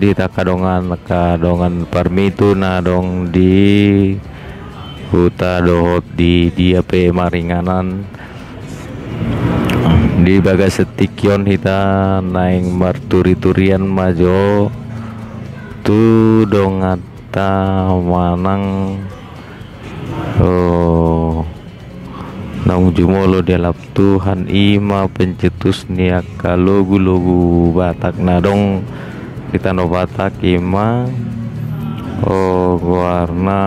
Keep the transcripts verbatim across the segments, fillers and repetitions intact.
di angka dongan, angka dongan parmitu na adong di huta dohot di dia pe maringanan. Di bagasan tingki on hita naeng marturi-turian ma jo tu donganta manang naung jumolo dialap Tuhan, i ma pencetus ni angka logu-logu Batak na adong di tano Batak, i ma goarna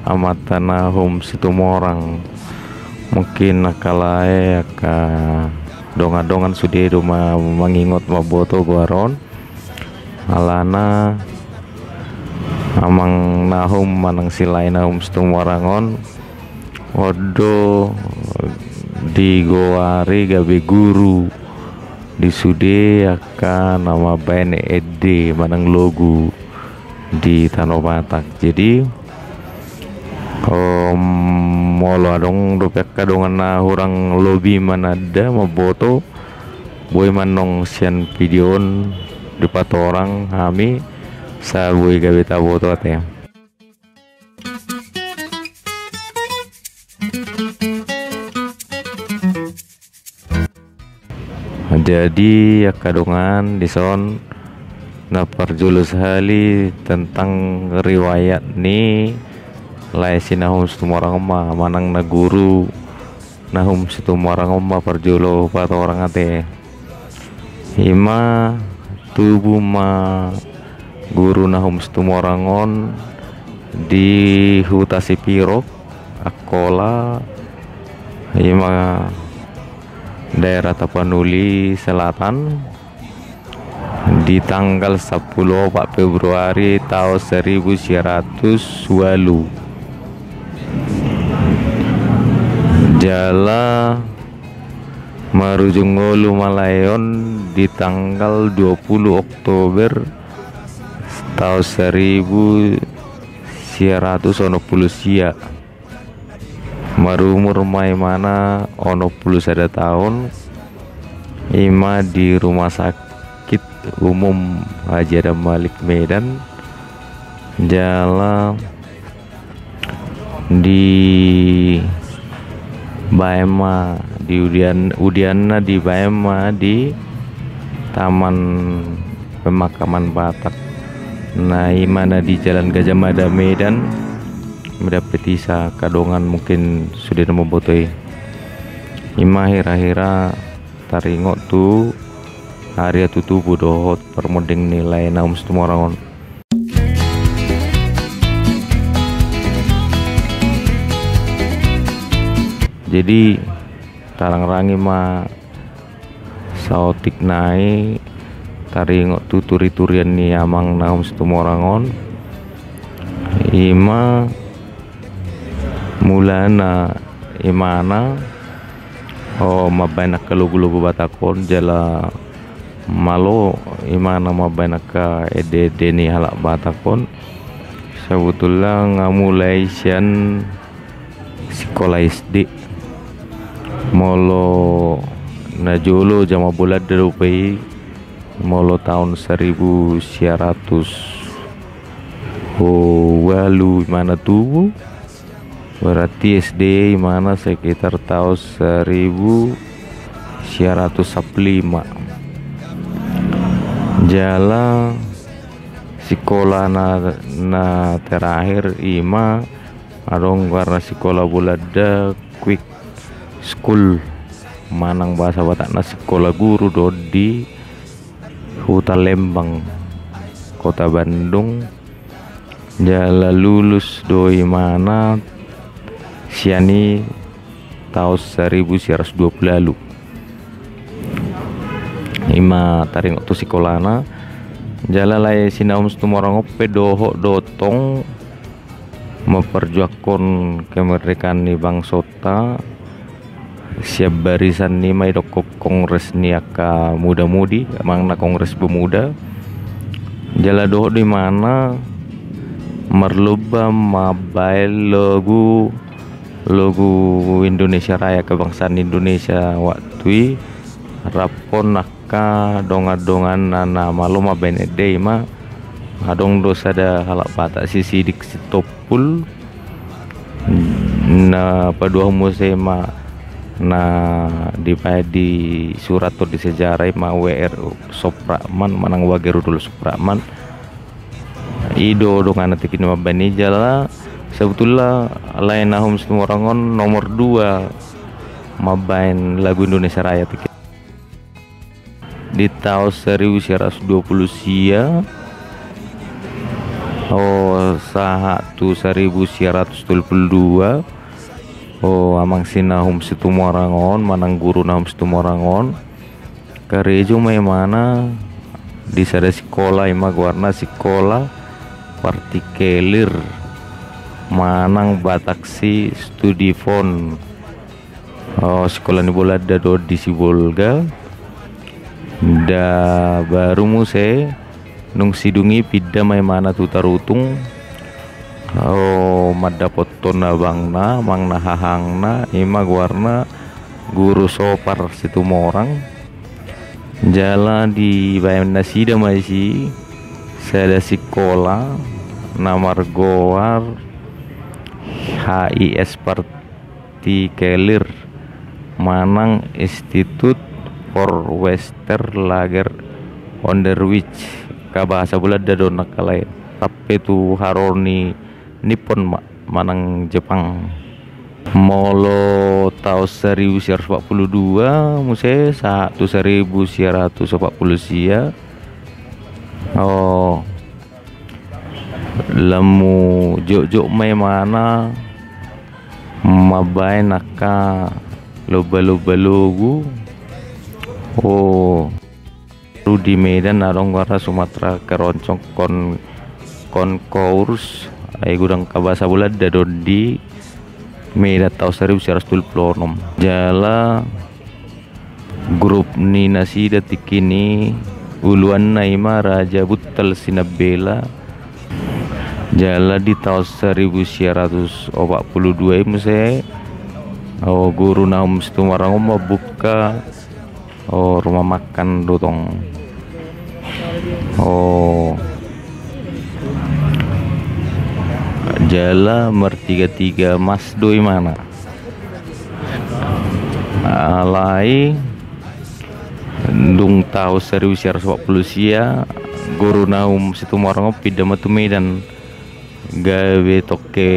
Amanta Nahum Situmorang. Mungkin angka lae, angka dongan-dongan sude do ma mangingot mamboto goar on. Alana Amang Nahum manang Silae Nahum Situmorang on, on do digoari gabe guru di sude angka na mambaen ende manang logu di tano Batak. Jadi molo adong dope angka dongan na hurang lobi mananda mamboto, boi ma annon sian video on dipatorang hami, asa boi gabe taboto ate. Jadi angka dongan, dison na parjolo sahali tentang riwayat ni lae si Nahum Situmorang on ma manang na guru Nahum Situmorang on ma parjolo patorang ate. I ma tubu ma guru Nahum Situmorang on di huta Sipirok, Angkola, i ma daerah Tapanuli Selatan, di tanggal sampulu opat Februari taon saribu sia ratus ualu. Jala marujung ngolu ma lae on di tanggal dua pulu Oktober taon saribu sia ratus onom pulu sia. Marumur ma imana onom pulu sada taon, i ma di Rumah Sakit Umum Haji Adam Malik Medan, jala dibaen ma di udian, udianna dibaen ma di Taman Pemakaman Batak. Na i ma na di Jalan Gajah Mada Medan, Medampeti sa angka dongan mungkin sude na mamboto i. I ma hira-hira taringot tu ari tutubu dohot parmonding ni lae Nahum Situmorang on. Jadi tarangrangi ma saotik nai taringot tu turi-turian ni Amang Nahum Situmorang on. I ma mulana imana, o, mambaen angka logu-logu Batak on, jala malo imana mambaen angka ende-ende ni halak Batak on. Sabotulna nga mulai sian sikola S D. Molo na jolo jaman Bolanda dope i, molo taon saribu sia ratus ualu imana tubu, berarti S D imana sekitar taon saribu sia ratus sampulu lima. Jala sikola na, na terakhir i ma adong goarna sikola Bolanda Quick School, manang bahasa Batakna sikola guru do di Huta Lembang, Kota Bandung. Jala lulus do imana sian i taon saribu sia ratus dua pulu ualu. I ma taringot tu sikolana. Jala lae si Nahum Situmorang on pe dohot do tong memperjuangkon kemerdekaan ni bangsonta. Sian barisan ni i ma idokkon kongres ni angka muda-mudi, manang na kongres pemuda. Jala dohot do imana marlomba mambaen logu, logu Indonesia Raya, kebangsaan Indonesia waktu i, rap dohot angka dongan-donganna na malo mambaen ende, i ma Adong do sada halak Batak Sisidik Sitompul, na paduahon muse ma na dibaen di surat di sejarah i ma W R Supratman manang Wage Rudolf Supratman. I do donganna tingki na mambaen i jala sebetulna lae na hum Situmorang on nomor dua mambaen lagu Indonesia Raya tingki. Di taon saribu sia ratus dua pulu sia, o, sahat tu saribu sia ratus tolu pulu dua, o, amang si na hum Situmorang on manang guru na hum Situmorang on karejo ma imana di sada sikola, ima goarna sikola Partikelir manang Batak si Studifon. O, sikola ni Bolanda do di Sibolga. Da baru muse nung sidung i pinda ma imana tu Tarutung. O, mandapothon abangna, amangna hahangna, ima goarna guru Sopar Situmorang. Jala dibaen nasida ma disi sada sikola na margoar H I S Partikelir manang Institut for Westerlager Onderwijs. Angka bahasa Bolanda do na angka lae, rap pe tu haroro ni Nippon ma manang Jepang. Molo taon saribu sia ratus opat pulu dua muse sahat tu saribu sia ratus opat pulu sia, o, lam jotjot ma imana mambaen angka lomba-lomba logu. O, di Medan adong goarna Sumatera Keroncong Kon-, Concours, ai godang angka bahasa Bolanda do di Medan taon saribu sia ratus tolu pulu onom. Jala grup ni nasida tingki i uluanna ima Raja Buntal Sinambela. Jala di taon saribu sia ratus opat pulu dua i muse, o, guru na hum Situmorang on mambuka, o, rumah makan do tong. O, jala martiga-tiga mas do imana. Alai dung taon saribu sia ratus opat pulu sia, guru na hum Situmorang on pinda ma tu Medan. Gabe tongke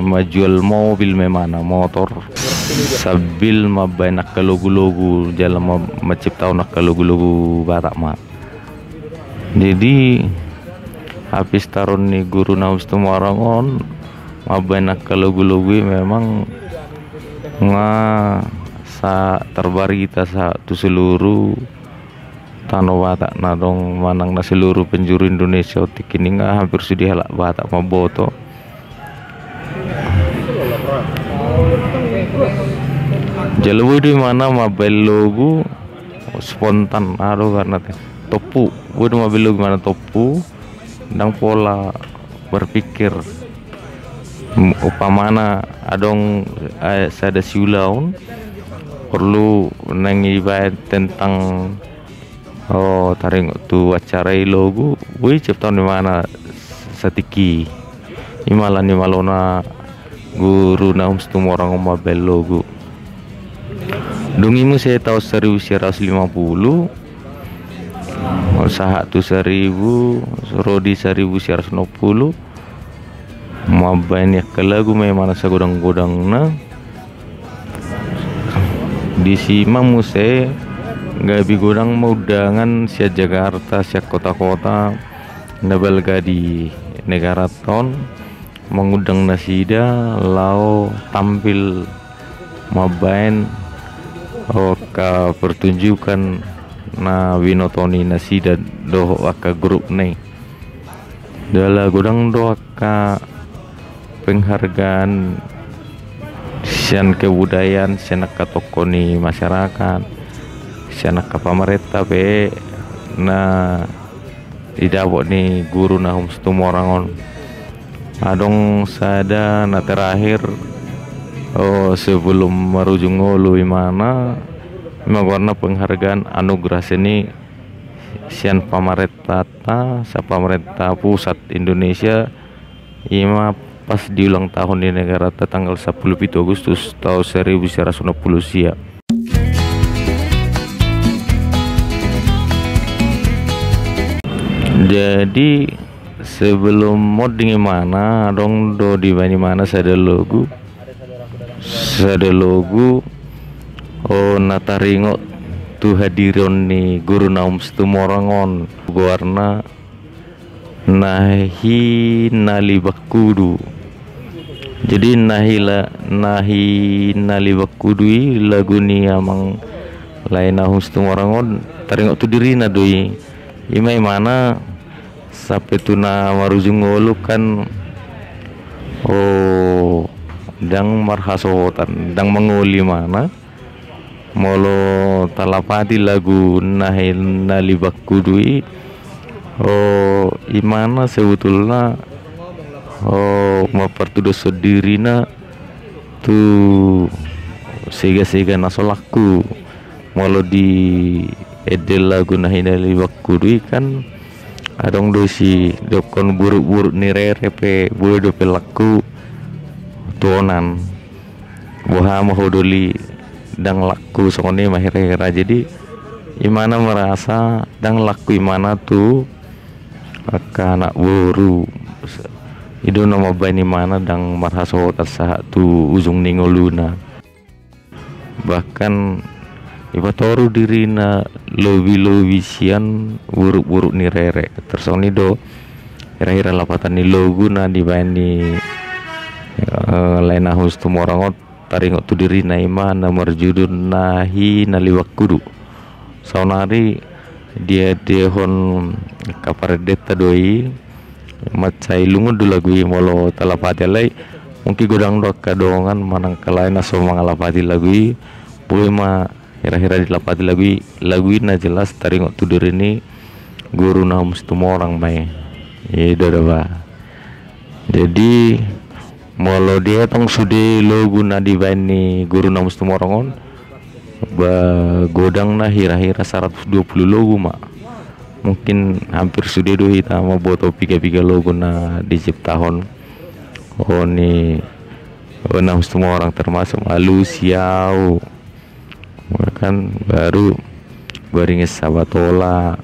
manjual mobil ma imana, motor, sambil mambaen angka logu-logu jala ma-, manciptahon angka logu-logu Batak ma. Jadi hapistaron ni guru na hum Situmorang on mambaen angka logu-logu i memang nga sa terbarita sa tu seluruh tano Batak na adong manang na seluruh penjuru Indonesia on tingki i nga hampir sude halak Batak mamboto. Jala boi do imana mambaen logu spontan, aha do goarna, tompu. Boi do mambaen logu imana tompu, ndang pola berpikir. Umpamana adong, eh, sada siulaon porlu naeng dibaen tentang, o, taringot tu acara i logu, boi ciptaon imana satingki. Ima ala ni malona guru na hum Situmorang on mambaen logu. Dung i muse taon saribu sia ratus lima pulu sahat tu saribu, ro di saribu sia ratus onom pulu, mambaen angka lagu ma imana sagodang-godangna. Disi ma muse gabe godang ma undangan sian Jakarta, sian kota-kota na balga di negara on, mangundang nasida laho tampil mambaen angka pertunjukan na binoto ni nasida dohot angka grupna i. Jala godang do angka penghargaan sian kebudayaan, sian angka tokoh ni masyarakat, sian angka pamarenta pe na didapot ni guru na hum Situmorang on. Adong sada na terakhir, o, sebelum marujung ngolu imana, ima goarna penghargaan anugerah seni sian pamarentanta, sian pamarenta pusat Indonesia, ima pas di ulang tahun di negaranta tanggal sampulu pitu Agustus tahun seribu seratus enam puluh sia. Jadi, sebelum monding imana, adong do dibaen imana sada logu, sada logu, o, na taringot tu hadiron ni Guru Naum Situmorang on, goarna Nahi Nalibangkudu. Jadi, Nahi la-, Nahi Nalibangkudu i lagu ni amang lae Naum Situmorang on, taringot tu dirina do i. Ima imana sampe tu na marujung ngolu kan, o, ndang marhasohotan, ndang mangoli imana. Molo talapati lagu Nahi Nalibangkudu i, o, imana sebetulna, o, mampartudoshon dirina tu sega-sega na so lakku. Molo di ende lagu Nahi Nalibangkudu i kan adong do sidokkon buruk-buruk ni rere pe boi dope lakku tu onan. Boha ma ho doli, ndang lakku, songon i ma hira-hira. Jadi imana merasa ndang lakku imana tu angka anak boru. I do na mambaen imana ndang marhasohotan sahat tu ujung ni ngoluna. Bahkan ipatoru dirina lobi-lobi sian buruk-buruk ni rere. Tarsongon i do hira-hira lapatan ni logu na dibaen ni, eh, lae Naum Situmorang on taringot tu dirina, ima na marjudul Nahi Nalibangkudu. Saonari diendehon angka parendenta do i, mansai lungun do lagu i molo talapati, alai mungkin godang do angka dongan manang angka lae na so mangalapati lagu i, boi ma hira-hira dilapati lagu i. Lagu i na jelas taringot tu diri ni Guru Naum Situmorang ma i. I do da ba. Jadi molo dietong sude logu na dibaen ni Guru Naum Situmorang on, ba, godangna hira-hira saratus dua pulu logu ma. Mungkin hampir sude do hita mamboto piga-piga logu na diciptahon, o, ni, o, Naum Situmorang, termasuk Alusi Au. Kan baru Baringes Sabatola,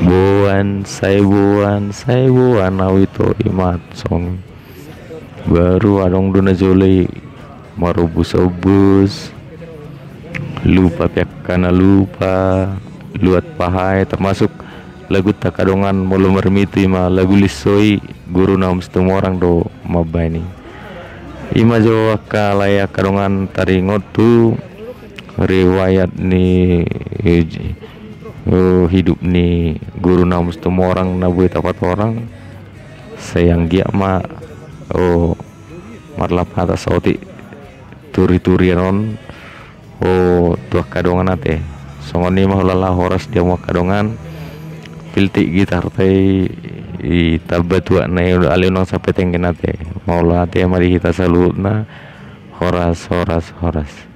Boan, sai boan, sai boan au ito imat song. Baru adong do na jolo i, Marombus-ombus, Lupa pe angka na lupa, Luat pahae, termasuk lagu ta angka dongan molo marmitu ima lagu Lisso i, Guru Naum Situmorang do mambaen i. Ima jo angka lae angka dongan taringot tu riwayat ni, eh, hidup ni Guru Naum Situmorang na boi tapatorang, sai anggiat ma, o, marlapatan saotik turi-turian on, o, tu angka dongan ate. Songon i ma hulala, horas di hamu angka dongan. Piltik gitarta i, i tamba tuak na i, alai unang sampe tenggen ate. Mauliate ma di hita saluhutna. Horas, horas, horas.